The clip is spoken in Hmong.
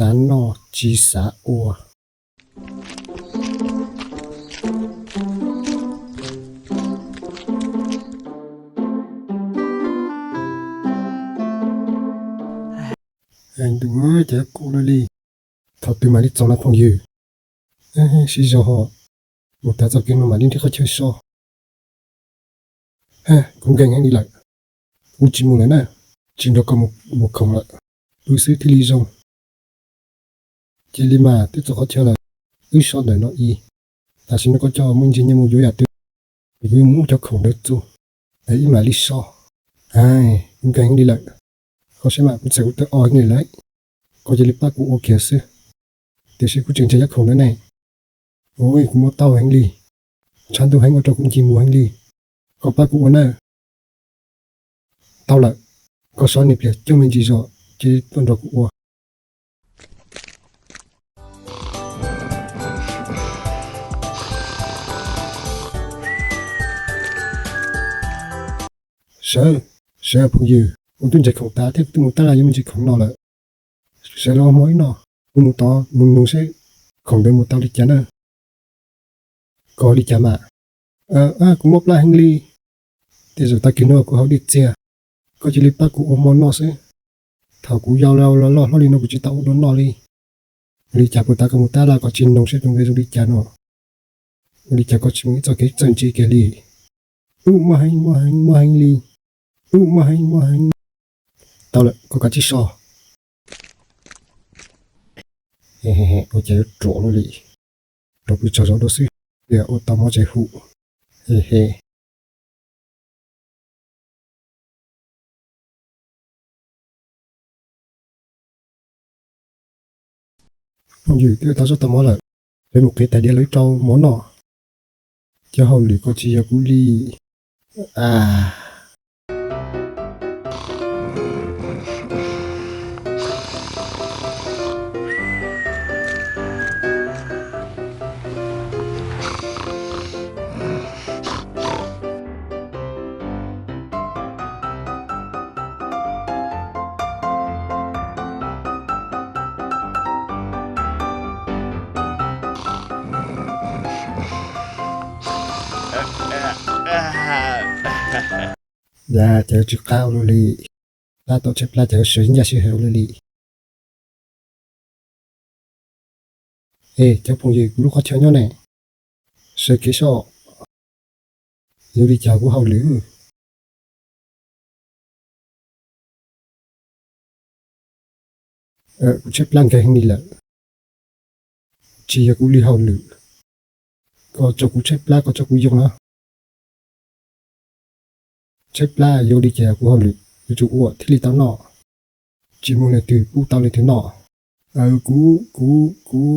Xav noj tsis xav ua. Ntuj, cas kub lawm li. Thaum twg mam li txog no phooj ywg? Siv zog ho, mus tas txoj kev no mam li nrhiav qhov chaw so. Kuv nkees heev li lawm, kuv tsis mus lawm na, tsis nrog koj mus khoom lawm, wb xwb thiaj li zoo. Cia li mas, twb txog qhov chaw lawm, wb so ntawm no ib. Tam sim no koj coj muaj ntsis nyiaj mus yuav yam twg, kuv yuav mus muab cov khoom ntawd txug, ib mam li so. Kuv nkees heev li lawm, koj saib mas kuv txhais kuv taw o heev li lawm, koj cia li pab kuv ua kiag xwb. Tiam sis kuv tseem ntshai cov khoom ntawd ne. Ua kuv muab tau heev li, tshav ntuj heev ua rau kuv ncig mus heev li, koj pab kuv ua nawb. Tau lawm, koj so niag pliag coob me ntsis zog cia li tuaj nrog kuv ua. Sawv, sawv phooj ywg, kuv twb ntshai khoom tas thiab kuv twb mus tab laj yuav me ntsis khoom no lawm. Sawv los ua hmo wb noj, kuv mus tod mus nug seb khoom ntawd mus tau li cas na. Koj ua li cas mas? Kuv mob plab heev li. Tej zaum tag kis no kuv haus dej txiag, koj cia li pab kuv ua hmo noj xwb. Thaum kuv yau los loj hlob li no kuv tsis tau ua dua noj li. Ua li cas puag ta koj mus tab laj koj tsis nug seb tus nqe zoo li cas no? Ua li cas koj tsis mus ib txoj kev txawj ntse kiag li? Wb mob heev, mob heev, mob heev li. Wb mob heev, mob heev. Tau lawm, koj kav tsij so. Ua cas yuav ruam luaj li, rau pw tsaug zog dua xwb, ua tau mov tsev hum. He he. Phooj ywg, twb tau sab tau mov lawm, peb mus qiv tais diav los wb rau mov noj. Cov hauj lwm ko tsis yog kuv li. Yam cas yuav tsis qab ua luaj li, plab tau tshaib plab cas yuav sawv ncaj sij hawm ua luaj li. Es cov phooj ywg, kuv lub qhov chaw nyob ne, sawv kev soj, yuav li cas kuv hauj lwm? Kuv tshaib plab nkees heev li lawm, tsis yog kuv li hauj lwm, koj tso kuv tshaib plab, koj tso kuv yoo na. Tshaib plab yuav li cas kuv hauj lwm yuav tsum ua thiaj li tau noj, tsis muaj leej twg pub tau leej twg noj. Kuv, kuv, kuv,